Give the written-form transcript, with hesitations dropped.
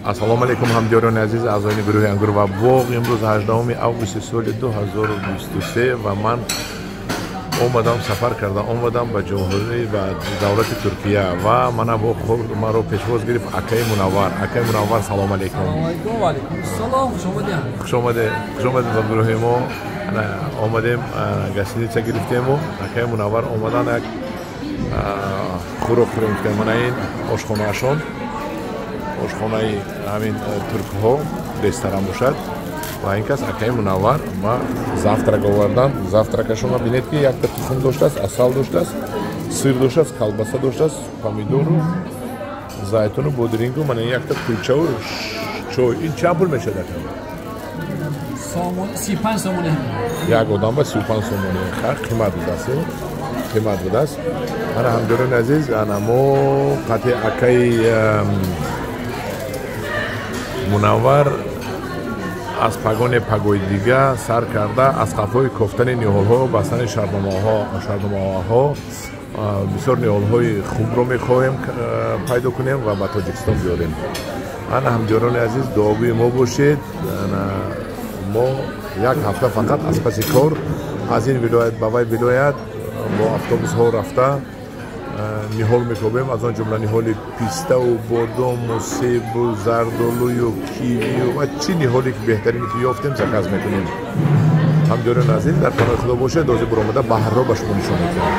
Ассалому алайкум, ҳамдиёрони азиз, аъзоёни гурӯҳи Ангур ва боғ. Имрӯз 18 августи соли 2023 ва ман омадам, сафар карда омадам ба ҷумҳурӣ ва давлати Туркия ва мана маро пешвоз гирифт акаи Мунаввар. Акаи Мунаввар, салом алайкум. Ва алайкум ассалом, хуш омадед. Хуш омадед, хуш омадед ба гурӯҳи мо. Омадем, гостиница гирифтему акаи Мунаввар омадан, як хӯрок хӯрем гуфтем. Мана ин ошхонаашон, ошхонаи ҳамин туркҳо, ресторан бошад. Ва ин кас, акаи Мунаввар, ма завтрак овардан. Завтракашона бинед, ки якта тухм доштааст, асал доштааст, сыр доштааст, колбаса доштааст, помидору, зайтуну, бодирингу, мана якта кулчаву чой. Ин чанд пул мешавад, ака? 35 сомонӣ. Як одам ба 35 сомонӣ. Қимат будааст, қимат будааст. Ана, ҳамдиёрони азиз, ана мо қатъи акаи Мунаввар аз пагоне пагои дига сар карда, аз қафои кофтани ниҳолҳо, бастани шартномаҳо, бисёр ниҳолҳои хубро мехоҳем пайдо кунем ва ба Тоҷикистон биёрем. Ана, ҳамдиёрони азиз, дуогӯи мо бошед. Мо як ҳафта фақат аз паси кор аз ин вилоят ба вай вилоят бо автобусҳо рафта ниҳол мекобем, аз он ҷумла ниҳоли пиставу бодому себу зардолую кивию ва чӣ ниҳоле ки беҳтарине ки ёфтем, заказ мекунем. Ҳамдиёрони азиз, дар паноҳи Худо бошед. Дози буромада баҳрро ба шумо нишон медиҳам.